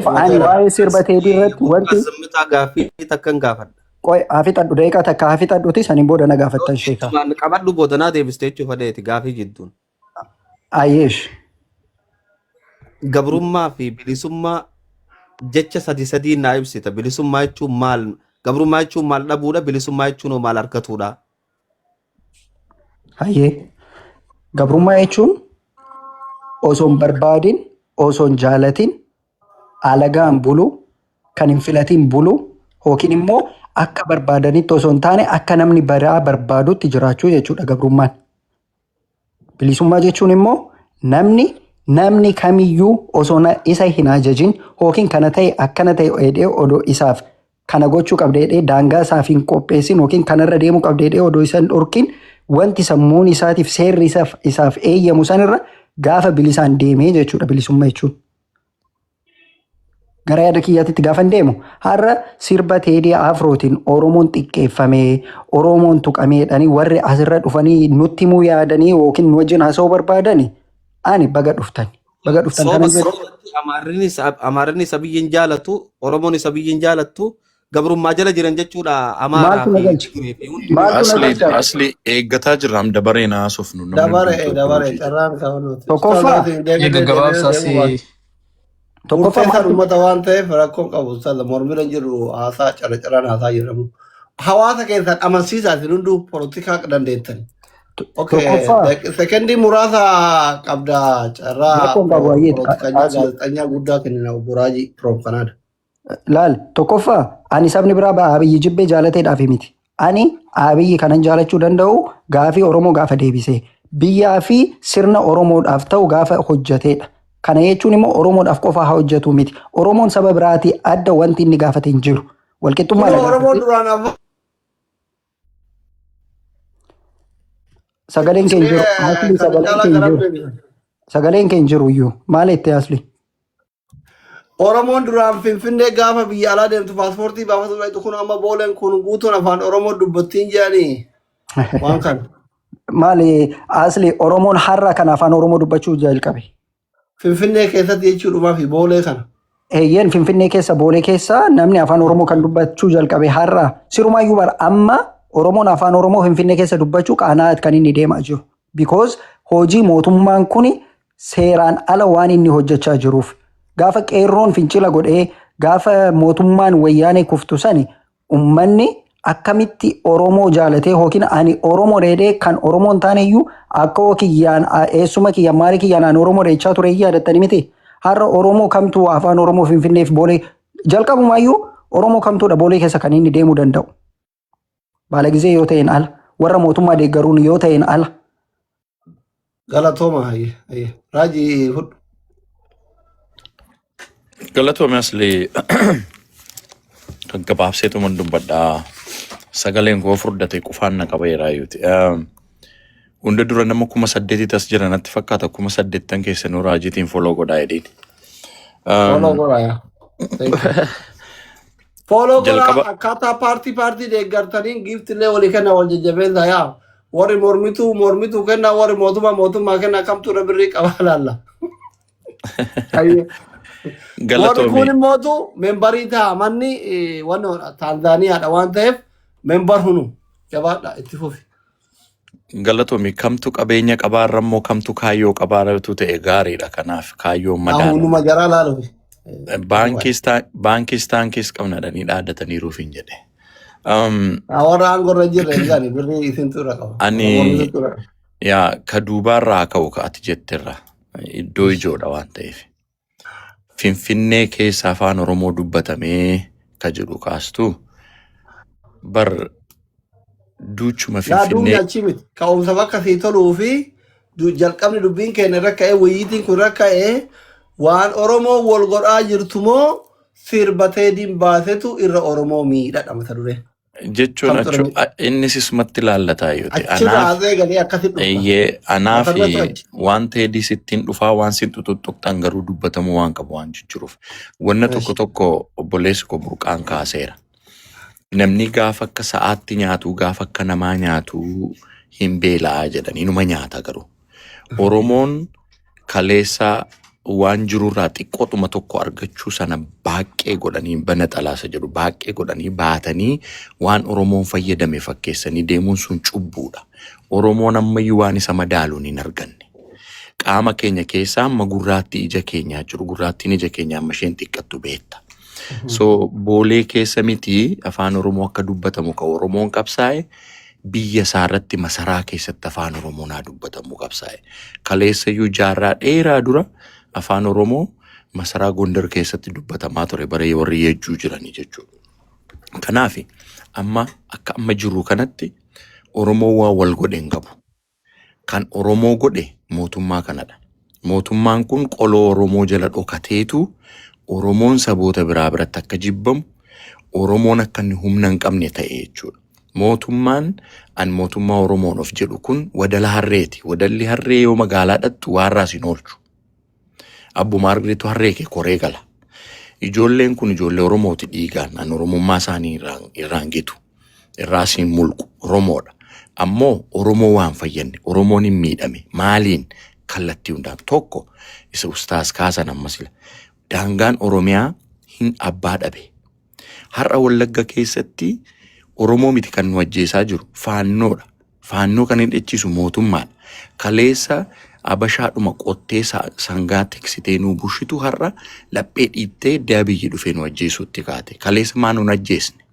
Ta'eef ani waa'ee sirba Teedii irratti Burqaa wanti Zimmitaa gaaffii takkan gaafadha. Qoy haa fixadhu, daqiiqaa takka haa fixadhuti, saniin booda na gaafattan sheekaa. Jiddumaan qabadhu, boodanaa deebiste jechuu fedheeti gaafii jidduun. Ayyeesh. Gabrummaa fi bilisummaa jecha sadi sadiin naa ibsita. Bilisummaa jechuun maal? Gabrummaa jechuun maal dhabuudha? Bilisummaa jechuun hoo maal argatuudha? Hayyee. Gabrummaa jechuun osoo hin barbaadin, osoo hin jaalatin alagaan buluu, kan hin filatin buluu yookiin immoo akka barbaadanitti osoo hin taane akka namni biraa barbaadutti jiraachuu jechuudha gabrummaan. Bilisummaa jechuun immoo namni kamiyyuu osoo isa hin ajajin yookiin kana ta'e akkana ta'e jedhee odoo isaaf kana gochuu qabda jedhee daangaa isaaf hin qopheessin yookiin kanarra deemuu qabda jedhee odoo isa hin dhorkin, wanti sammuun isaatiif seerri isaaf eeyyamu sanirra gaafa bilisaan deemee jechuudha bilisummaa jechuun. Gara yaada kiyyaatitti gaafa hin deemu, har'a sirba Teedii Afrootiin Oromoon xiqqeeffamee, Oromoon tuqameedhanii warri asirra dhufanii nutti himuu yaadanii yookiin nu wajjin haasa'uu barbaadani, ani baga dhuftan. Baga dhuftan Sooba kanan jedhu. Soobatti Amaarrinis Abiyyiin jaalatu, Oromoonis Abiyyiin jaalattu, gabrummaa jala jiran jechuudha Amaaraa Maaltu na fi galche? Tigree fi hundi. Maaltu na Asli galcha? asli eeggataa jirra am dabareen haasofnu namni Dabare hundumtuu dabare hojii jira. carraan kabanuuti. Tokkoffaa Ustaazaatiin Eega deebi'ee deebi'ee gabaabsaas deemuu baate. tokkoffaa Murteessaan maaltu uummata waan ta'eef rakkoon qabu ustaaza, mormira hin jiru, haasaa cara caraan haasaa jedhamu. Hawaasa keessan amansiisaa, isin hunduu polotikaa dandeettan. Okay, Tokkoffaa sekendii muraasa qabda carraa. Rakkoon qabu hayyee polotikanyaa asli. Gaazexanyaa guddaa kennina, obbo Raajii from Canada. Laal, tokkoffaa ani sabni biraa ba'a Abiyyi jibbee jaalateedhaaf miti. Ani Abiyyi kanan jaalachuu danda'u gaafii Oromoo gaafa deebisee biyyaa fi sirna Oromoodhaaf ta'u gaafa hojjeteedha. Kana jechuun immoo Oromoodhaaf qofa haa hojjetu miti. Oromoon saba biraatii adda wanti inni gaafate hin jiru. Walqixxummaa Kunoo Oromoon gaafate. duraan afaan Sagaleen kee hin jiru. Asli kana sagaleen caalaa kee hin karaa jiru. deebisan. Sagaleen kee hin jiru iyyuu. Maal itti asli? Oromoon duraan Finfinnee gaafa biyya alaa deemtu paaspoortii baafatu dhaqxu, kun amma booleen kun guutuun afaan Oromoo dubbattiin jedhanii waan kana. Maali asli, Oromoon har'a kan afaan Oromoo dubbachuu jalqabe? Finfinnee keessatti jechuudhumaa fi boolee kana. Eeyyeen, Finfinnee keessa, Boolee keessa namni afaan Oromoo kan dubbachuu jalqabe har'a. Sirumaayyuu bara amma Oromoon afaan Oromoo Finfinnee keessa dubbachuu qaana'aat kan inni deemaa jiru. Because hojii mootummaan kuni seeraan ala waan inni hojjechaa jiruuf. Gaafa qeerroon fincila godhee, gaafa mootummaan wayyaanee kuftu sani, ummanni akkamitti Oromoo jaalatee yookiin ani Oromoo dheedhee, kan Oromoo hin taane iyyuu akka kiyyaan eessuma kiyyaan maalii kiyyaan ani Oromoo dheechaa ture yaadattanii miti. Har'a Oromoo kamtu afaan Oromoo Finfinneef Boolee jalqabumaayyuu Oromoo kamtuudha Boolee keessa kan inni deemuu danda'u? Baala gizee yoo ta'een ala, warra mootummaa deeggaruun yoo ta'een ala. Galatooma, hayyee hayyee. Raajii fudhu. Galatoome asli, gabaabseetuman dubbadhaa. Sagaleen koo furdate, qufaan na qabeeraa yuuti. Hunda dura nama 8,000 as jira natti fakkaata, 80,000 keessanuu raajiitiin follow godhaa jedhiin. Follow godhaa yaa. Thank you. Follow godhaa. Jalqaba Akkaataa paartii paartii deeggartaniin giiftillee walii kenna, wal jajjabeessaa yaa. Warri mormituu mormituu kenna, warri mootummaa mootummaa kenna, kamtu irra birrii qaba laalla. Hayyee. Warri kun Galatoomi. immootu membarii ta'a, manni wanno Taanzaaniyaadha waan ta'eef membar hunu jabaadha, itti fufi. Galatoomi, kamtu qabeenya qabaarra immoo kamtu kaayyoo qabaarratu ta'e gaariidha, kanaaf kaayyoon madaalamu. Humnuma jaraa laalufi. Baankiis taankiis qabna dhanii dhaadataniiruuf hin jedhe. Warra aangoo irra jirre eegani birrii isintu irra qaba. Ani Mormitutu irra qaba. Yaa ka duubaarraa ka'u ka ati jetterra iddoo ijoodha waan ta'eef. Finfinnee keessa afaan Oromoo dubbatamee ka jedhu kaastu bar duuchuma Laa, duubni Finfinnee achii miti. Ka'umsa bakka sii toluu fi jalqabni dubbiin keenya irra ka'ee, wayyiitiin kun irra ka'ee, waan Oromoo wal godhaa jirtu moo sirba Teediin baasetu irra Oromoo miidhadha mata duree. Jechuun Kamtu irra achu miidha? innis isumatti laallataa yoo ta'e Achirraa anaaf haasa'ee galee akkasitti dhufta. Eeyyee, anaaf Mata dureetu achi. waan Teedii sittiin dhufaa, waan sin tuttuqxan garuu dubbatamuu waan qabu waan jijjiruuf. Wanna tokko tokko obboleessi koo Burqaan kaaseera. Namni gaafa akka sa'aatti nyaatu, gaafa akka namaa nyaatu hin beela'aa jedhan, inuma nyaata garuu. Oromoon kaleessa Waan jirurraa xiqqoodhuma tokko argachuu sana baaqqee godhanii bana xalaasa jedhu baaqqee godhanii baatanii waan Oromoon fayyadame fakkeessanii deemuun sun cubbuudha. Oromoon ammayyuu waan isa madaaluun hin arganne. Qaama keenya keessaa amma gurraattii ija keenyaa jiru. Gurraattiin ija keenyaa amma isheen xiqqattu beekta. So Boolee keessa miti afaan Oromoo akka dubbatamu kan Oromoon qabsaa'e, biyya isaa irratti masaraa keessatti afaan Oromoon haa dubbatamu qabsaa'e. Kaleessayyuu jaarraa dheeraa dura afaan Oromoo masaraa Gondar keessatti dubbatamaa ture bara warri Yeejjuu jiranii jechuudha. Kanaaf amma akka amma jiru kanatti Oromoo waan wal godhe hin qabu. Kan Oromoo godhe mootummaa kanadha. Mootummaan kun qoloo Oromoo jala dhokateetu Oromoon saboota biraa biratti akka jibbamu, Oromoon akka inni humna hin qabne ta'e jechuudha. Mootummaan an mootummaa Oromoon of jedhu kun wadala harreeti. Wadalli harree yoo magaalaa dhattu waarraas hin oolchu. Abbuma argitu harree kee koree gala. Ijoolleen kun ijoollee Oromooti dhiigaan. An Oromummaa isaanii irraan gitu. Irraa siin mulqu Oromoodha. Ammoo Oromoo waan fayyadne, Oromoon hin miidhame maaliin kallattii hundaan tokko isa ustaas kaasan amma sila. Daangaan Oromiyaa hin abbaa dhabe. Har'a Wallagga keessatti Oromoo miti kan nu ajjeesaa jiru, faannoodha. Faannoo kan hidhachiisu mootummaadha. Kaleessa Abashaadhuma qottee sangaa tiksitee nu bushitu har'a laphee dhiittee Abiyyi dhufee nu ajjeesuutti kaate. Kaleessa maa nun ajjeesne?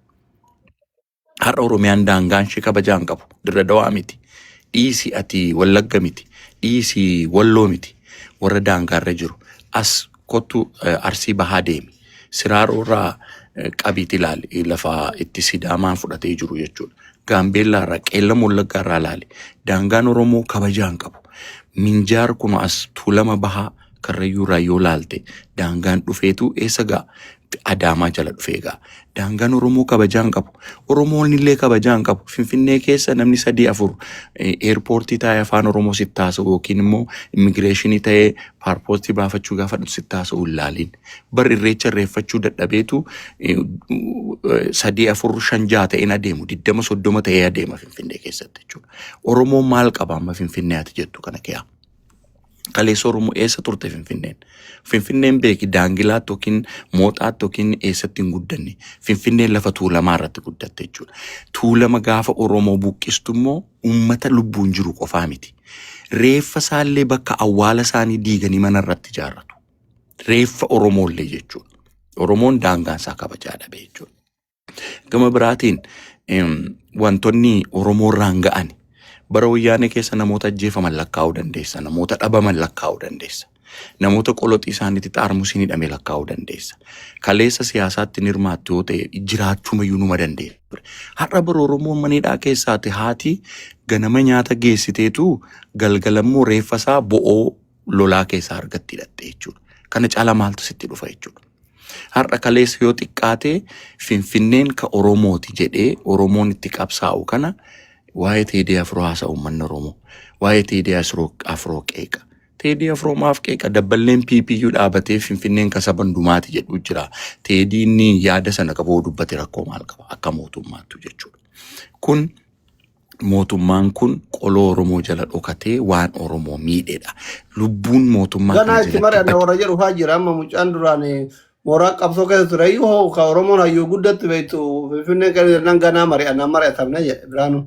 Har'a Oromiyaan daangaan ishee kabajaa hin qabu. Dirra Dawaa miti. Dhiisi ati Wallagga miti. Dhiisi Walloo miti. Warra daangaarra jiru. As kottu Arsii Bahaa deemi. Siraaroo irraa qabiiti ilaali. Lafa itti Sidaamaan fudhatee jiru jechuudha. Gaambeellaa irraa, Qeellam Wallaggaa irraa ilaali. Daangaan Oromoo kabajaa hin qabu. Minjaar kun as Tuulama Bahaa Karrayyuu irraa yoo laalte daangaan dhufeetu eessa ga'a? Adaamaa jala dhufee ga'a. Daangaan Oromoo kabajaa hin qabu. Oromoon illee kabajaa hin qabu. Finfinnee keessa namni sadii afur airportii taa'ee afaan Oromoo sitti haasa'u yookiin immoo immigireeshinii ta'ee paaspoortii baafachuu gaafa dhufu sitti haasa'u hin laaliin. Bar irreecha irreeffachuu dadhabeetu sadii afur shan jaha ta'een adeemu, 20 30 ta'ee adeema Finfinnee keessatti jechuudha. Oromoon maal qaba amma Finfinnee ati jettu kana keessa? Kaleessa Oromoo eessa turte Finfinneen? Finfinneen beeki Daangilaatti yookiin Mooxaatti yookiin eessatti hin guddanne. Finfinneen lafa Tuulamaa irratti guddatte jechuudha. Tuulama gaafa Oromoo buqqistu immoo uummata lubbuun jiru qofaa miti. Reeffa isaallee bakka awwaala isaanii diiganii mana irratti ijaarratu. Reeffa Oromoollee jechuudha. Oromoon daangaan isaa kabajaa dhabe jechuudha. Gama biraatiin wantoonni Oromoo irraan ga'an bara wayyaanee keessa namoota ajjeefaman lakkaa'uu dandeessa. Namoota dhabaman lakkaa'uu dandeessa. Namoota qoloxii isaaniitti xaarmusiin hidhame lakkaa'uu dandeessa. Kaleessa siyaasaatti hin hirmaattu yoo ta'e jiraachumayyuu numa dandeessa. Har'a bara Oromoon maniidhaa keessaati haati ganama nyaata geessiteetu galgalammoo reeffa isaa bo'oo lolaa keessaa argatti hidhatte jechuudha. Kana caalaa maaltu sitti dhufa jechuudha. Har'a kaleessa yoo xiqqaate Finfinneen ka Oromooti jedhee Oromoon itti qabsaa'u kana waa'ee Teedii Afroo haasa'u uummanni Oromoo. Waa'ee Teedii Afroo qeeqa. Teedii Afroo maaf qeeqa? Dabballeen PPU dhaabatee Finfinneen ka saba hundumaati jedhu jira. Teediin yaada sana qabu dubbate rakkoo maal qaba akka mootummaattu jechuudha. Kun mootummaan kun qoloo Oromoo jala dhokatee waan Oromoo miidhedha. Lubbuun mootummaa Ganaa kana itti jalatti mari'anna bade. warra jedhu faa jira. Amma mucaan duraan mooraa qabsoo keessa ture iyyuu hoo ka Oromoon hayyuu guddatti beektu Finfinneen kan jennaan ganaa mari'anna mari'atamne jedhe Biraanuu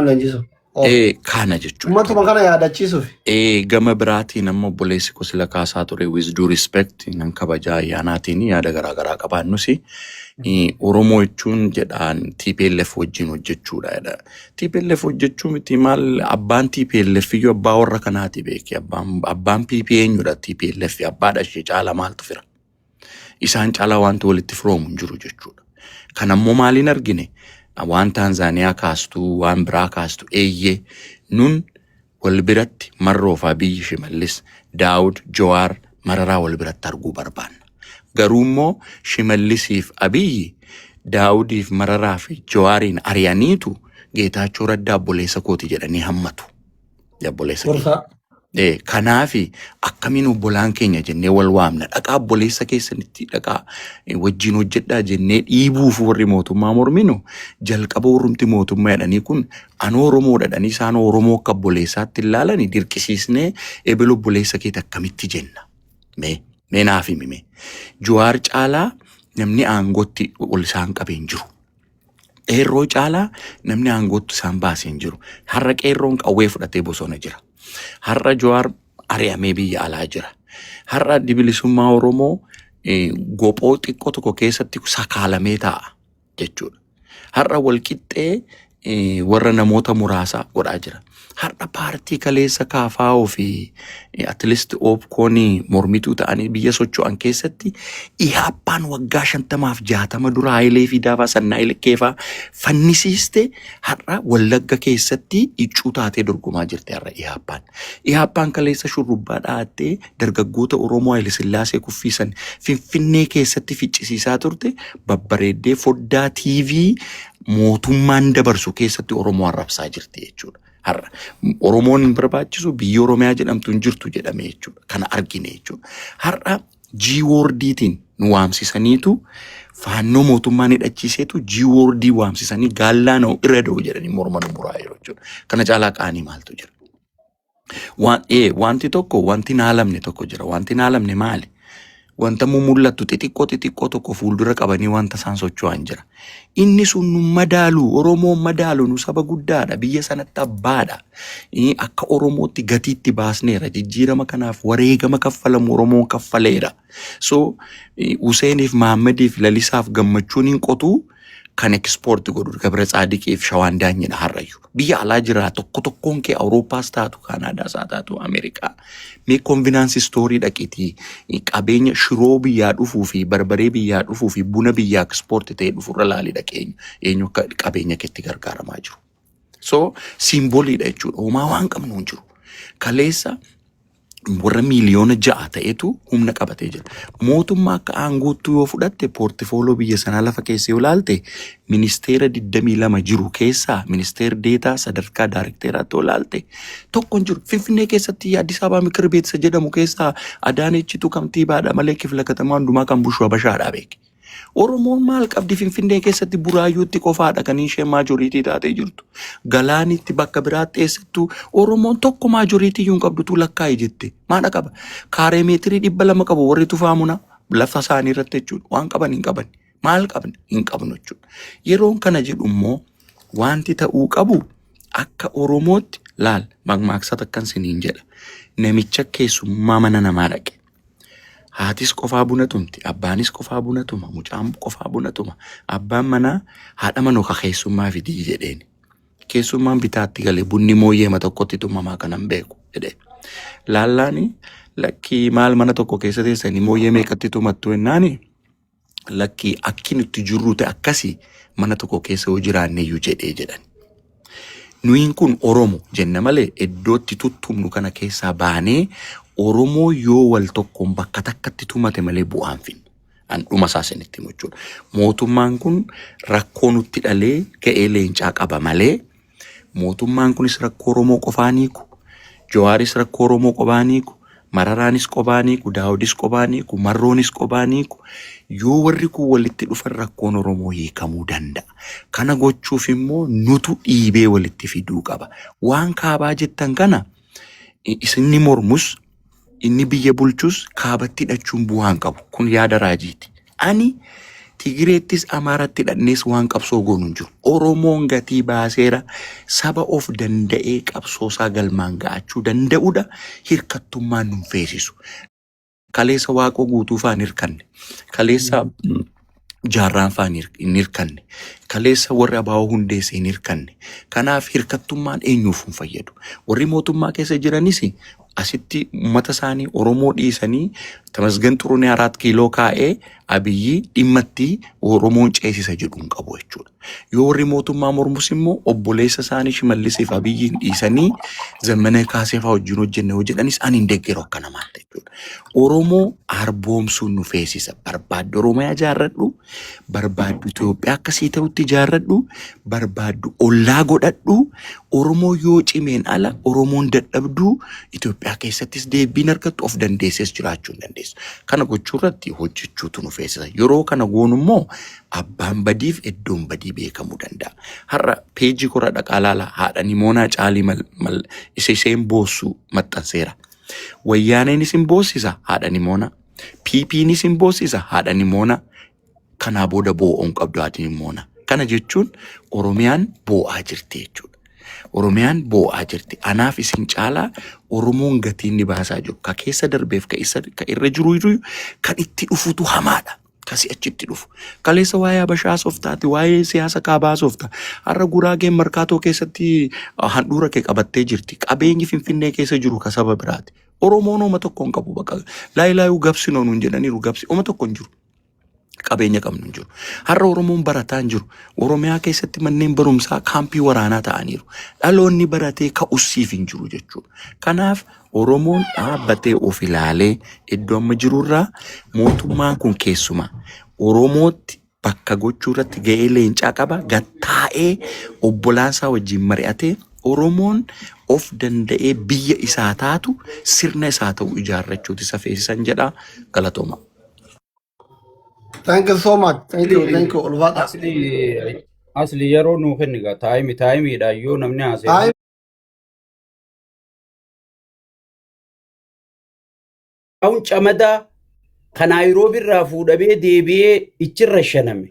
Leenjisoo. Oh. Kana jechuudha. Uummatuma kana yaadachiisuuf. Gama biraatiin amma obboleessi koo sila kaasaa ture, with due respect, nan kabajaa ayyaanaatiin yaada garaagaraa qabaannus, Oromoo jechuun jedhaan TPLF wajjin hojjechuudha jedha. TPLF hojjechuu miti, maal abbaan TPLF iyyuu abbaa warra kanaati beeki. Abbaan PP eenyudha? TPLF abbaadha, ishee caala maaltu fira? Isaan caalaa wanti walitti firoomu hin jiru jechuudha. Kan ammoo maaliin argine? Waan Taanzaaniyaa kaastuu, waan biraa kaastu, eeyyee, nun wal biratti Marroofaa biyyi Shimallis, Daawud, Jawaar, Mararaa wal biratti arguu barbaanna. Garuu immoo Shimallisiif Abiyyi Daawudiif Mararaa fi Jawaariin ari'aniitu Geetaachoo Raddaa obboleessa kooti jedhanii hammatu. Obboleessa keenya. Gorsaa. Kanaafi akkamiin obbolaan keenya jennee wal waamna? Dhaqaa obboleessa keessanitti dhaqaa wajjin hojjedhaa jennee dhiibuuf warri mootummaa morminu jalqaba warrumti mootummaa jedhanii kun anoo Oromoo jedhanii isaan Oromoo akka obboleessaatti ilaalanii dirqisiisnee ebel obboleessa keeti akkamitti jenna? Mee naaf himi mee. Jawaar caalaa namni aangootti ol isaan qabee hin jiru. Qeerroo caalaa namni aangootti isaan baasee hin jiru. Har'a qeerroon qawwee fudhatee bosona jira. Har'a Jawaar ari'amee biyya alaa jira. Har'a Addi Bilisummaa Oromoo gophoo xiqqoo tokko keessatti sakaalamee taa'a jechuudha. Har'a walqixxee warra namoota muraasaa godhaa jira. Har'a paartii kaleessa KFO fi at least OPCON mormituu ta'anii biyya socho'an keessatti IHAPPaan waggaa 50f 60 dura Hayilee Fidaafaa Sannaa Ilkeefaa fannisiiste har'a Wallagga keessatti iccuu taatee dorgomaa jirti har'a IHAPPaan. IHAPPaan kaleessa shurrubbaa dha'attee dargaggoota Oromoo Haile Sillaasee kuffiisan Finfinnee keessatti ficcisiisaa turte babbareeddee foddaa TV mootummaan dabarsu keessatti Oromoo arrabsaa jirti jechuudha. Har'a Oromoon hin barbaachisu, biyyi Oromiyaa jedhamtu hin jirtu jedhame jechuudha. Kana argine jechuudha. Har'a G-wordiitiin nu waamsisaniitu, faannoo mootummaan hidhachiiseetu G-wordii waamsisanii gaallaa na'u irra da'u jedhanii morma nu muraa jiru jechuudha. Kana caalaa qaanii maaltu jira? Wanti tokko, wanti naalamne tokko jira. Wanti naalamne maali? Wanta mul'attu xixiqqoo xixiqqoo tokko fuuldura qabanii wanta isaan socho'an jira. Inni sun nu madaalu, Oromoon madaalu, nu saba guddaadha. Biyya sanatti abbaadha. Akka Oromootti gatiitti baasneera. Jijjiirama kanaaf wareegama kaffalamu Oromoon kaffaleera. So Huseeniif Mahaammadiif Lalisaaf gammachuun hin qotuu kan export godhu Gabra Tsaadiqiif Shawaan Daanyidha har'ayyuu. Biyya alaa jira tokko tokkoon kee, Awurooppaas taatu, Kaanaadaas haa taatu, Ameerikaa. Mee convenience store dhaqiitii qabeenya shiroo biyyaa dhufuu fi barbaree biyyaa dhufuu fi buna biyyaa export ta'ee dhufurra laalii dhaqee eenyu eenyu akka qabeenya keetti gargaaramaa jiru. So symboliidha jechuudha. Homaa waan qabnu hin jiru. Kaleessa warra miiliyoona 6 ta'etu humna qabatee jira. Mootummaa akka aangootti yoo fudhatte, portfolio biyya sanaa lafa keessa yoo ilaalte, ministeera 22 jiru keessaa ministeera deetaa sadarkaa daarekteeraatti yoo ilaalte tokko hin jiru. Finfinnee keessatti Addis Ababa ምክር ቤት isa jedhamu keessaa Adaanechitu kantiibaadha malee kifla katamaa hundumaa kan bushu Habashaadha beeki. Oromoon maal qabdi Finfinnee keessatti? Buraayyuutti qofaadha kan isheen majority taatee jirtu. Galaanitti, bakka biraatti eessattuu Oromoon tokko majority iyyuu hin qabdutu lakkaa'e jette. Maadha qaba? Kaaree meetirii 200 qabu warri tufaamuna lafa isaanii irratti jechuudha. Waan qaban hin qaban. Maal qabna? Hin qabnu jechuudha. Yeroon kana jedhu immoo wanti ta'uu qabu akka Oromootti laal, maqmaaqsata akkan siniin jedha. Namicha keessummaa mana namaa dhaqe. Haatis qofaa buna tumti, abbaanis qofaa buna tuma, mucaan qofaa buna tuma. Abbaan manaa haadha manoo ka keessummaa fidii jedheen. Keessummaan bitaatti galee, bunni mooyyeema tokkotti tumamaa kanan beeku jedhee. Laallaani, lakkii, maal mana tokko keessa teessanii mooyyee meeqatti tumattu jennaani, lakkii, akki nutti jirru ta'e akkasii mana tokko keessa yoo jiraanne iyyuu jedhee jedhan. Nuyin kun Oromo jenna malee iddootti tuttumnu kana keessaa baanee Oromoo yoo wal tokkoon bakka takkatti tumate malee bu'aan finna. An dhuma isaa isinitti himu jechuudha. Mootummaan kun rakkoo nutti dhalee ga'ee leencaa qaba malee mootummaan kunis rakkoo Oromoo qofaan hiiku. Jawaaris rakkoo Oromoo qofaan hiiku. Mararaanis qophaan hiiku. Daawudis qophaan hiiku. Marroonis qophaan hiiku. Yoo warri kun walitti dhufan rakkoon Oromoo hiikamuu danda'a. Kana gochuuf immoo nutu dhiibee walitti fiduu qaba. Waan kaabaa jettan kana isinni mormus, inni biyya bulchus kaabatti hidhachuun bu'aa hin qabu. Kun yaada raajiiti. Ani Tigireettis Amaaratti hidhannees waan qabsoo goonu hin jiru. Oromoon gatii baaseera, saba of danda'ee qabsoosaa galmaan ga'achuu danda'udha. Hirkattummaan nun feesisu. Kaleessa Waaqoo Guutuu faan hirkanne. Kaleessa Jaarraan faan hin hirkanne. Kaleessa warri abaa'oo hundeesse hin hirkanne. Kanaaf hirkattummaan eenyuuf hin fayyadu. Warri mootummaa keessa jiranis asitti uummata isaanii Oromoo dhiisanii Tamasgan Xurunee Araat Kiiloo kaa'ee Abiyyi dhimma itti Oromoon ceesisa jedhu hin qabu jechuudha. Yoo warri mootummaa mormus immoo obboleessa isaanii Shimallisiif Abiyyiin dhiisanii Zammana Kaasee fa'aa wajjin hojjenne yoo jedhanis ani hin deeggeru akka namaatti jechuudha. Oromoo arboomsuun nu feesisa. Barbaaddu Oromiyaa ijaarradhu, barbaaddu Itoophiyaa akkasii ta'utti ijaarradhu, barbaaddu ollaa godhadhu. Oromoo yoo cimeen ala Oromoon dadhabduu Itoophiyaa keessattis deebiin argattu, of dandeessees jiraachuu hin dandeessu. Kana gochuu irratti hojjechuutu nu feesisa. Yeroo kana goonu immoo abbaan badiif iddoon badii beekamuu danda'a. Har'a peejii korra dhaqaa laala, haadha Nimoonaa Caalii mal, mal, isa isheen boossu maxxanseera. Wayyaaneen isin boossisa haadha Nimoona. PP'n isin boossisa haadha Nimoona. Kanaa booda boo'uu hin qabdu haati Nimoona. Kana jechuun Oromiyaan boo'aa jirti jechuudha. Oromiyaan boo'aa jirti. Anaaf isin caalaa Oromoon gatii inni baasaa jiru. Ka keessa darbeef ka isa ka irra jiru iyyuu kan itti dhufutu hamaadha. Ka si'achitti dhufu. Kaleessa waa'ee Habashaa haasoftaati, waa'ee siyaasa kaabaa haasofta. Har'a Guraageen Markaatoo keessatti handhuura kee qabattee jirti. Qabeenyi Finfinnee keessa jiru ka saba biraati. Oromoon oma tokko hin qabu bakka. Laayilaayuu gabsinoo nuun jedhaniiru gabsi oma tokko hin jiru. Qabeenya qabnu hin jiru. Har'a Oromoon barataa hin jiru. Oromiyaa keessatti manneen barumsaa kaampii waraanaa ta'aniiru. Dhaloonni baratee ka'ussiif hin jiru jechuudha. Kanaaf Oromoon dhaabbatee of ilaalee iddoo amma jirurraa mootummaan kun keessumaa Oromootti bakka gochuu irratti ga'ee leencaa qaba. Gattaa'ee obbolaansaa wajjin mari'atee Oromoon of danda'ee biyya isaa taatu sirna isaa ta'u ijaarrachuuti isa feesisan jedha. Galatooma. Thank you so much. Thank you. Thank you. Ulfaadha. Asli asli yeroo nuu kenni gaa time timeiidha yoo namni haasa'e. Time Haun camadaa kan Naayiroobii irraa fuudhamee deebi'ee ichirra shaname.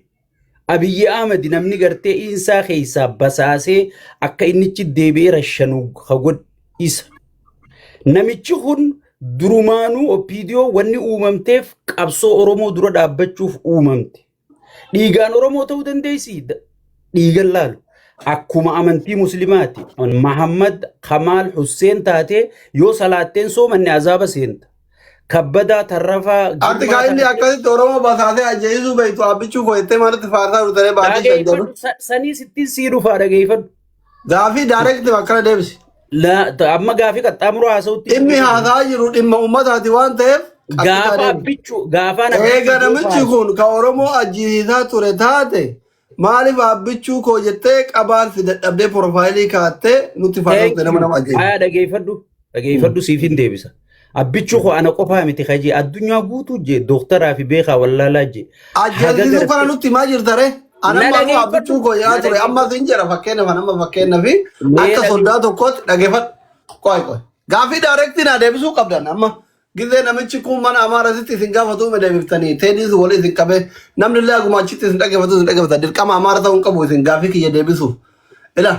Abiyyi Ahmad namni gartee insaa keessaa basaasee akka innichi deebi'ee rashanu ka godhe isa. Namichi kun durumaanuu OPDO wanni uumamteef qabsoo Oromoo dura dhaabbachuuf uumamte. Dhiigaan Oromoo ta'uu dandeessi? Dhiigan laalu. Akkuma amantii Muslimaati. Mahammad Kamaal Husseen taatee yoo salaatteen soomanne azaaba seenta. Kabbadaa Tarrafaa Ati Girmaa kaa inni taatee akkasitti Oromoo basaasee ajjeesuu beektu abbichuu koo jettee maaltti faarsaa turtee baatii shan jedhu. dhageeffadhu. Sanii sittiin sii dhufaa dhageeffadhu. Gaafii direct akkana deebisi. Amma gaafii qaxxaamuroo haasa'utti Dhimmi haasaa jiru dhimma uummataati waan ta'eef qaxxisaa Gaafa deemi. abbichuu gaafaan Eega abbichuu namichi faarsu. kun ka Oromoo ajjeesisaa ture taate maaliif abbichuu koo jettee qabaan si dadhabdee profile kaattee nutti Thank faarsaa nama you. nama ajjeese. Aya dhageeffadhu. Dhageeffadhu siif hin deebisa. Abbichuu koo ana qofaa miti kajee addunyaa guutuu jee dooktaraa fi beekaa wallaalaa jee. Haga Ajjeesisuu kana gartee nutti himaa jirta ree? na Anamma ammoo dhageeffadhu. abbichuu koo Na jedhaa ture amma dhageeffadhu. sin jedha fakkeenyaaf anamma fakkeenyaaf Mee akka soddaa dhageeffadhu. tokkootti dhageeffadhu. Qoy qoy. Gaafii direct naa deebisuu qabdan amma. Gizee namichi kun mana Amaaratitti isin gaafatu ume deebiftanii teediis walii isin qabee namni illee aguma achitti isin dhageeffatu isin dhageeffata dirqama Amaara ta'uu hin qabu isin gaafii kiyya deebisuuf. Ila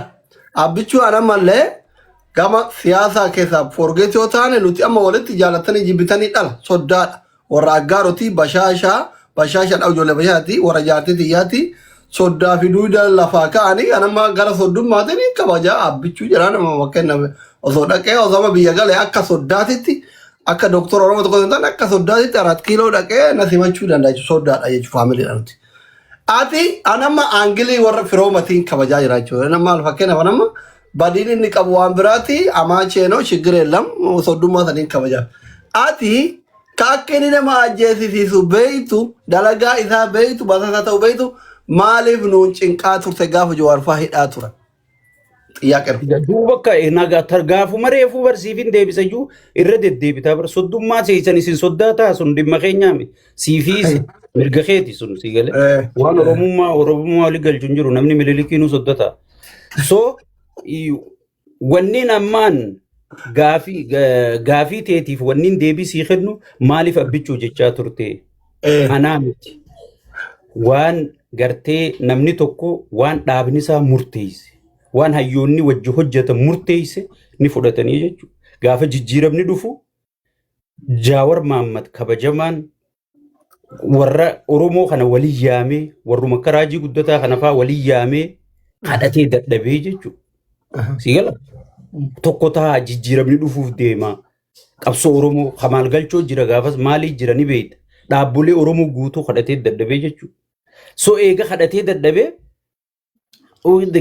abbichuu anammallee gama siyaasaa keessaa forget yoo taane nuti amma walitti jaalatanii jibbitanii dhala soddaadha. Warra aggaarotii bashaashaa bashaashaadha ijoollee bashaati warra jaartii xiyyaati soddaa fi duuda lafaa ka'anii anamma gara soddummaatiin kabajaa abbichuu jedhaa nama fakkeenyaaf osoo dhaqee osoo amma biyya galee akka soddaatitti akka doktora Oromoo tokko hin taane akka soddaatitti 4 kiiloo dhaqee na simachuu danda'a jechuudha soddaadha jechuudha faamiliidha nuti. Ati anamma angle warra firoomatiin kabajaa jira jechuudha. Nama maal fakkeenyaaf anamma badiin inni qabu waan biraati amaachee noo shigir yelam soddummaa saniin kabajaa. Ati ka akka inni nama ajjeesisiisu beeytu dalagaa isaa beeytu basaasa ta'u beeytu maaliif nuun cinqaa turte gaafa Jawaar faa hidhaa turan? Xiyyaaqeera. Duuba akka nagaa gaafuma reefuu barsiifin deebisa iyyuu irra deddeebitaa bar soddummaa seesan isin soddaa ta'a sun dhimma keenyaa miti. Siifii isa mirga keeti sun sii galee. Waan oromummaa oromummaa walii galchu hin jiru namni mililikiinuu sodda ta'a. So wanniin ammaan gaafii gaafii teetiif wanniin deebii sii kennu maaliif abbichuu jechaa turte anaa miti. Waan gartee namni tokko waan dhaabni isaa murteesse waan hayyoonni wajji hojjetan murteesse ni fudhatanii jechuudha. Gaafa jijjiiramni dhufu Jaawar Mahammad kabajamaan warra Oromoo kana walii yaamee warruma akka Raajii Guddataa kana fa'aa walii yaamee kadhatee dadhabee jechuudha. Si gala? Tokko ta'a jijjiiramni dhufuuf deema. Qabsoo Oromoo Kamaal Galchoo jira gaafas maalii jira ni beekta. Dhaabbolee Oromoo guutuu kadhatee dadhabee jechuudha. So eega kadhatee dadhabee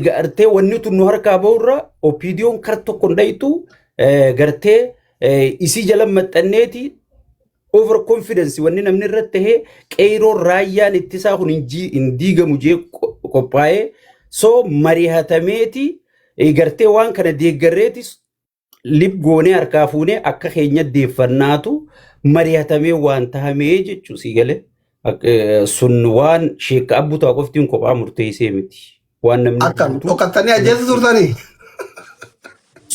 gartee wanni tun nu harkaa ba'urra OPDOn kar tokko hin dhayitu gartee isii jala maxxanneeti over confidence wanni namni irratti tahee qeeyroon raayyaan ittisaa kun hin diigamu jee qophaa'ee so marihatameeti gartee waan kana deeggarreetis lib goonee harkaa fuunee akka keenya deeffannaatu mari'atamee waan tahamee jechuu sii galee. Sun waan sheekka abbutaa qoftiin kophaa murteessee miti. Waan namni Akkam guutuu dhokattanii ajjeesu turtanii?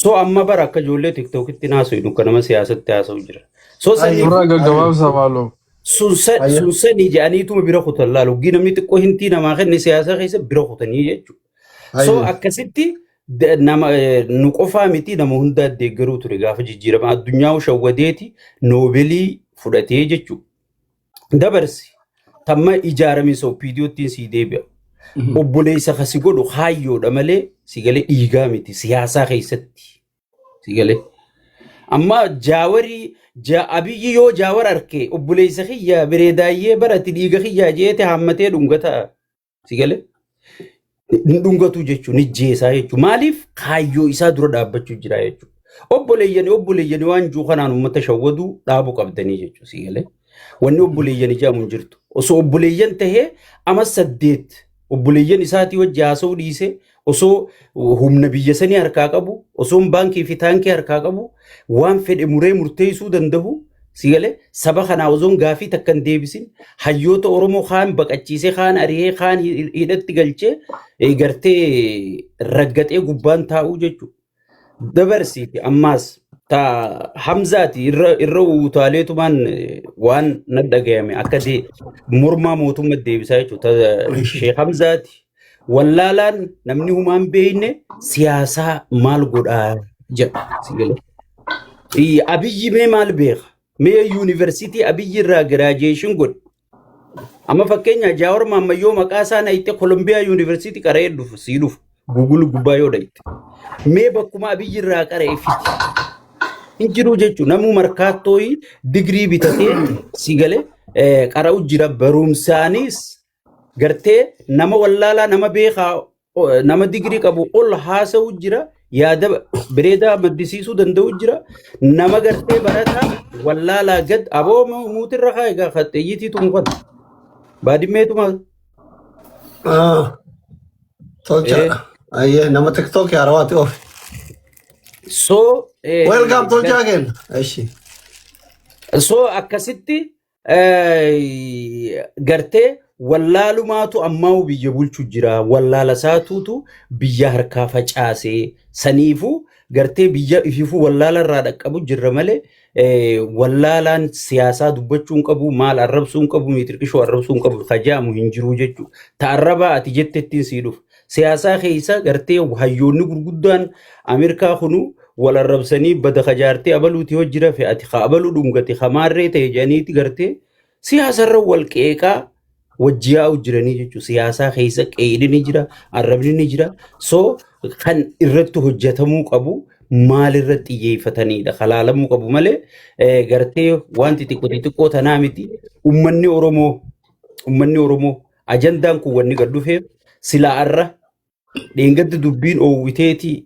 So amma bara akka ijoollee TikTokitti haasa'u akka nama siyaasatti haasa'u jira. So saniif Nurraa gaggabaabsa maaloo. Sun sanii jedhaniituma bira kutan laalu. Hoggii namni xiqqoo hintii namaa kenne siyaasa keessa bira kutanii jechuudha. So akkasitti nama nu qofaa miti, nama hundaa deeggaruu ture gaafa jijjiirama addunyaa shawwadeeti Noobelii fudhatee jechuudha. Dabarsi tamma ijaaramiinsa OPDOttiin sii deebi'a. Obboleessa kasi godhu haayyoodha malee si galee dhiigaa miti siyaasaa keessatti si galee. Amma Jaawarii Abiyyi yoo Jaawar arke, "Obboleessa kiyya bireedaayyee barati dhiiga kiyyaa" jeete haammatee dhungata si galee. Ni dhungatu jechuun ni jeesaa jechuudha. Maaliif? Kaayyoo isaa dura dhaabbachuu jira jechuudha. Obboleeyyani obboleeyyani waan jiru kanaan uummata shawwaduu dhaabuu qabdanii jechuudha si galee. Wanni obboleeyyani jedhamu hin jirtu. Osoo obboleeyyan tahee ama 8 obboleeyyan isaatii wajji haasa'uu dhiisee, osoo humna biyya sanii harkaa qabu, osoo baankii fi taankii harkaa qabu, waan fedhe muree murteessuu danda'u si galee, saba kanaa osoo gaafii takka hin deebisin hayyoota Oromoo kaan baqachiisee, kaan ari'ee, kaan hidhatti galchee, gartee raggaxee gubbaan taa'uu jechuudha. Dabarsiiti ammaas ta Hamzaati irra irra utaaleetumaan waan na dhagayame akka mormaa mootummaa deebisaa jechuudha. Ta Sheekh Hamzaati wallaalaan namni humaan beekne siyaasaa maal godhaa jedha. Si galee. Abiyyi mee maal beeka? Mee yuunivarsiitii Abiyyi irraa graduation godhe. Amma fakkeenya Jaawar Maammayyoo maqaa isaa nayite Kolombiyaa Yuunivarsiitii qara'ee dhufu sii dhufu. Google gubbaa yoo dhayite. Mee bakkuma Abiyyi irraa qara'e fiti. Hin jiru jechuun namuu markaattooyi digirii bitatee si galee qara'u jira. Barumsaanis gartee nama wallaalaa, nama beekaa, nama digirii qabu ol haasa'u jira, yaada bareedaa maddisiisuu danda'u jira. Nama gartee barataa wallaalaa gad aboo muutirra kaa egaa xiyyiitiitu mukan baadimmeetuma. Tolchaadha. Ayyee, nama TikTok haarawaati oofe. So Welcome, tolchaa kenna. Eshi. So akkasitti gartee wallaalumaatu ammaa biyya bulchu jira. Wallaala isaatuutu biyya harkaa facaasee saniifuu gartee biyya ififuu wallaala irraa dhaqqabu jirra malee wallaalaan siyaasaa dubbachuu hin qabu, maal arrabsuu hin qabu, miitirqishoo arrabsuu hin qabu kajaamu hin jiru jechuudha. Ta arrabaa ati jettettiin sii dhufa. Siyaasaa keessa gartee hayyoonni gurguddaan Ameerikaa kunu wal arrabsanii bada kajaartee abaluuti hojjira fe'ati ka abaluu dhungate kamaarree ta'e jedhaniiti gartee siyaasarra wal qeeqaa wajji yaa'u jiranii jechuudha. Siyaasaa keessa qeeqni ni jira, arrabni ni jira. So kan irratti hojjetamuu qabu maalirratti xiyyeeffatanidha. Kalaalamuu qabu malee gartee wanti xiqqoo xixiqqoo tanaa miti. Uummanni Oromoo ajandaan kun wanni gad dhufeef silaa arra dheengadda dubbiin oowwiteetii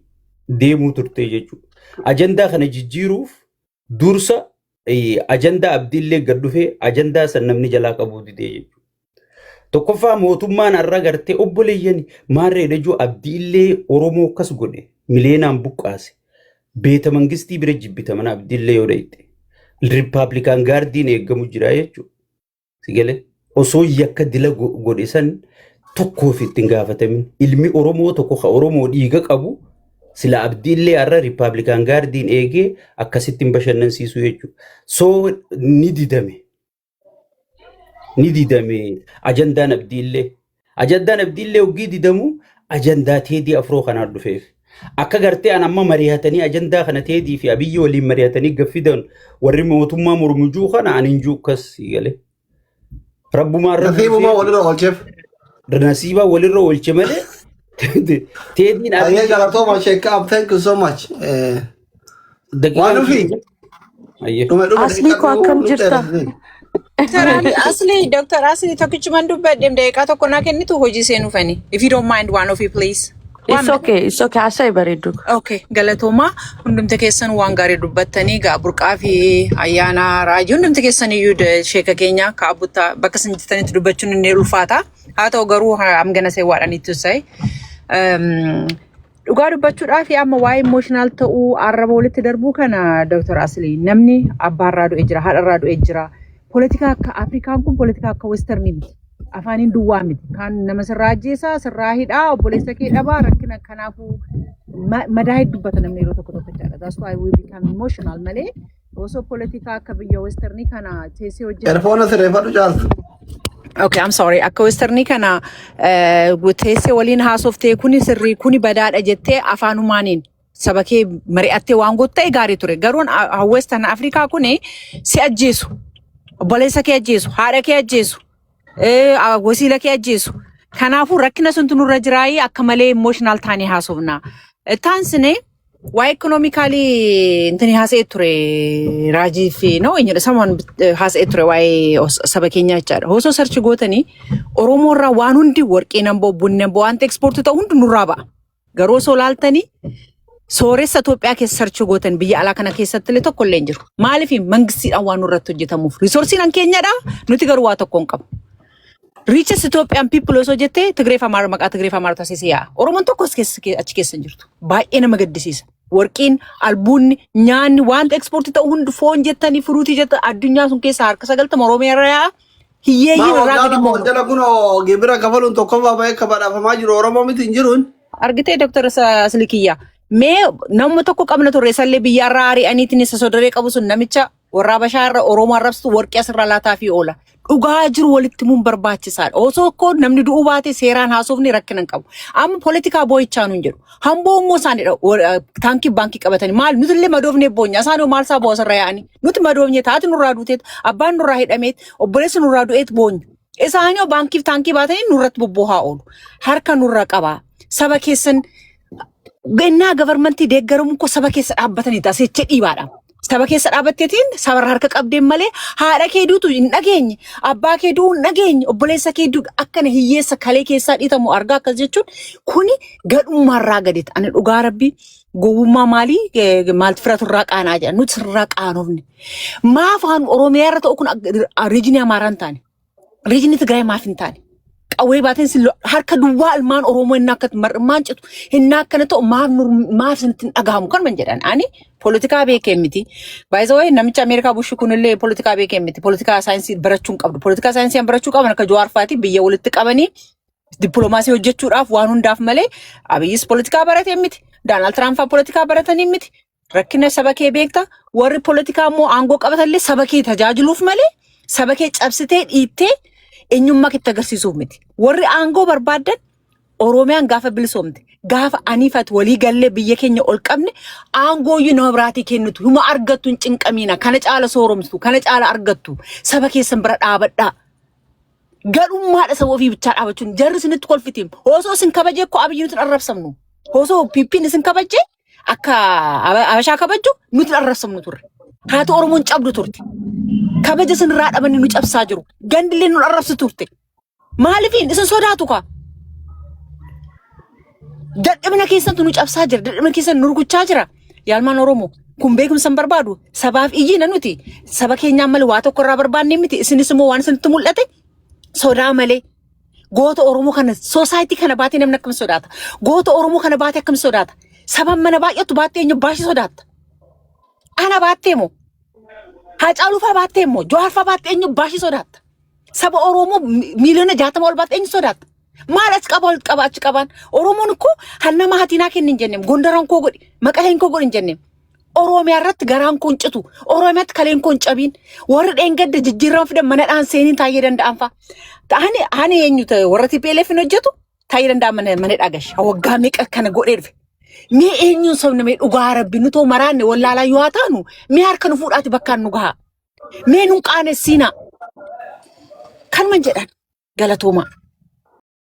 deemuu turte jechuudha. Ajandaa kana jijjiiruuf dursa ajandaa Abdiillee gad dhufee ajandaa san namni jalaa qabuu didee jechuudha. Tokkoffaa mootummaan har'a gartee obboleeyyan maarree dajuu Abdiillee Oromoo akkas godhe mileenaan buqqaase. Beeta mangistii bira jibbita mana Abdiillee yoo dhayite. Republican Guardiin eeggamu jira jechuudha. Sigalee osoo yakka dila godhe san tokkoof ittiin gaafatamin ilmi Oromoo tokko ka Oromoo dhiiga qabu sila Abdiillee har'a Republican Guardiin eegee akkasitti hin bashannansiisu jechuudha. So ni didame. Ni didame ajandaan Abdiillee. Ajandaan Abdiillee hoggii didamu ajandaa Teedii Afroo kanaan dhufeef. Akka gartee an amma mari'atanii ajandaa kana Teedii fi Abiyyi waliin mari'atanii gaffidan warri mootummaa mormujuu kana ani hin jiru akkas galee. Rabbumaan Nasiibuma walirra oolcheef. Nasiibaa walirra oolche malee Teediin Ayyee, Abiyyi galatooma Sheekh, thank you so much. Waan ofii. Ayyee. Dhume dhume. Aslii koo, akkam jirta? Dr. Asli, Dr. Asli, tokkichuman dubbadhe, daqiiqaa tokko naa kennitu hojii seenuufani. If you don't mind, one of you, please. One It's okay, it's okay. Haasa'e bareedu. Okay, galatoomaa. Hundumti keessan waan gaarii dubbattanii gaa Burqaa fi Ayyaana Raajii, hundumti keessan iyyuu sheeka keenya kaabuttaa bakka isin jirtanitti dubbachuun inni ulfaata. Haa ta'u garuu am gonna say what I need to say. Dhugaa dubbachuudhaaf amma waa'ee emotional ta'uu, arraba walitti darbuu kana, Dr. Asli, namni abbaarraa du'e jira, haadharraa du'e jira. Poolitikaa akka Afrikaan kun poolitikaa akka Westernii miti. Afaaniin duwwaa miti. Kan nama sirraa ajjeesaa, sirraa hidhaa, obboleessa kee dhabaa, rakkina kanaafuu Madaa dubbata namni yeroo tokko tokko jechaadha. That's why we become emotional malee osoo poolitikaa akka biyya westernii kana teessee hojjetu. Earphone sirreeffadhu, Caaltu. Okay, I'm sorry. Akka westernii kana teessee waliin haasoftee kuni sirrii, kuni badaadha jettee afaanumaaniin saba kee mari'attee waan gootu ta'e gaarii ture. Garuu western Afrikaa kuni si ajjeesu. Obboleessa kee ajjeesu, haadha kee ajjeesu, wasiila kee ajjeesu. Kanaafuu rakkina suntu nurra jiraayii akka malee emotional taanee haasofna. Taansine waa'ee economically intini haasa'ee ture Raajii fi no eenyudha samuun haasa'ee ture waa'ee saba keenyaa jechaadha. Osoo search gootanii Oromoo irraa waan hundi, warqee nan ba'u, bunni nan ba'u, wanta export ta'u hundi nurraa ba'a. Garuu osoo laaltanii sooressa Itoophiyaa keessa search gootan biyya alaa kana keessatti illee tokko illee hin jiru. Maaliif? Mangistiidhaan waan nurratti hojjetamuuf. Resourceiin an keenyadha, nuti garuu waa tokko hin qabu. Richest Ethiopian people osoo jettee Tigree fi Amaara, maqaa Tigree fi Amaara taasisee yaa'a. Oromoon tokkos keessa achi keessa hin jirtu. Baay'ee nama gaddisiisa. Warqiin, albuunni, nyaanni, wanta export ta'u hundi, foon jettanii, fruit jettan, addunyaa sun keessaa harka 90 Oromiyaa irra yaa'a. Hiyyeeyyiin Maa irraa waggaa gadi 2 immoo. jala kunoo gibira kafaluun tokkoffaa bahee akka badhaafamaa jiru Oromoo miti hin jiruun. Argitee, Dr. Aslikiyyaa. Mee nama tokko qabna turre, isallee biyyaarraa ari'aniitiin isa sodaree qabu sun, namicha warra Habashaa irra Oromoo arrabsitu warqii asirraa laataa fi oola. Dhugaa jiru walitti himuun barbaachisaadha. Osoo koo namni du'uu baate seeraan haasofni rakkina hin qabu. Amma poolitikaa boo'ichaa nuun jedhu. Hamboo immoo isaanidha taankii baankii qabatanii maal nuti illee madoofnee boonya, isaan maal isaa bo'oo asirra yaa'anii, nuti madoofnee taati nurraa duuteet, abbaan nurraa hidhameet, obboleessi nurraa du'eet boonya. Isaanii baankiif taankii baatanii nurratti bobboohaa oolu. Harka nurra qabaa. Saba keessan gannaa government deeggaramuun koo saba keessa dhaabbatanii taasisecha dhiibaadha. Saba keessa dhaabbatteetiin sabarra harka qabdeen malee haadha kee duutu hin dhageenye, abbaa kee du'uu hin dhageenye, obboleessa kee du'u akkana hiyyeessa kalee keessaa dhiitamu argaa akkas jechuun kuni gadhummaarraa gaditti. Ani dhugaa rabbii gowwummaa maalii maaltu firaturraa qaanaa jedha, nuti sirraa qaanofne. Maaf afaan Oromiyaa irra ta'u kun region Amaaraa hin taane, region Tigraay maaf hin taane? Qawwee baateen sin harka duwwaa ilmaan Oromoo inni akka mar'immaan citu inni akkana ta'u maaf maaf isinitti hin dhagahamu kan man jedhan. Ani poolitikaa beekee miti. By the way, namicha Ameerikaa Bush kunillee poolitikaa beekee miti. Poolitikaa saayinsii barachuu hin qabdu. Poolitikaa saayinsii barachuu qaban akka Jawaar faati biyya walitti qabanii dippiloomaasii hojjechuudhaaf waan hundaaf malee Abiyyis poolitikaa baratee miti. Doonaald Tiraamp fa'aa poolitikaa baratanii miti. Rakkina saba kee beekta. Warri poolitikaa immoo aangoo qabatallee saba kee tajaajiluuf malee saba kee cabsitee dhiittee eenyummaa keetti agarsiisuuf miti. Warri aangoo barbaaddan, Oromiyaan gaafa bilisoomte, gaafa aniifat walii gallee biyya keenya ol qabne, aangooyyuu nama biraatii kennitu huma argattu, hin cinqamiina. Kana caala sooromtu, kana caala argattu, saba keessan bira dhaabadhaa. Gadhummaadha saba ofii bichaa dhaabachuun. Jarri isinitti kolfitiim. Osoo isin kabajee koo Abiyyi nuti arrabsamnu. Osoo PP'n isin kabajee akka Habashaa kabajju nuti arrabsamnu turre. Haati Oromoon cabdu turte. Kabaja isin irraa dhabanii nu cabsaa jiru. Gandillee nu arrabsu turte. Maaliifin isin sodaatu kaa? Dadhabina keessantu nu cabsaa jira. Dadhabina keessan nu rukuchaa jira. Yaalmaan Oromoo kun beekumsa hin barbaadu. Sabaaf iyyina nuti. Saba keenyaan malee waa tokko irraa barbaanne miti. Isinis immoo waan isinitti mul'ate sodaa malee. Goota Oromoo kana society kana baatee namni akkam sodaata? Goota Oromoo kana baatee akkam sodaata? Saban mana baay'atu baattee eenyu baashii sodaatta? Ana baattee moo? Haacaaluu fa'aa baattee immoo, Jawaar fa'aa baattee eenyu baashii sodaatta? Saba Oromoo miiliyoona 60 ol baattee eenyu sodaatta? Maal as qaba ol qaba achi qabaan? Oromoon koo hannama hatinaa kenni hin jenneem. Gondaraan koo godhi, Maqaleen koo godhi hin jenneem. Oromiyaa irratti garaan koo hin citu. Oromiyaatti kaleen koo hin cabiin. Warri dheengadda jijjiirama fidan mana dhaan seeniin taa'ee danda'an fa'a. Ani ani eenyu ta'e warra TPLF hin hojjetu taa'ee danda'an mana dhagash. Waggaa meeqa kana godhee dhufe. Mee eenyuun sobna? Mee dhugaa rabbi nu too maraanne wallaalaa yoo haa taanu, mee harka nu fuudhaati bakkaan nu gahaa. Mee nun qaanessiinaa. Kanuman jedhan, galatooma.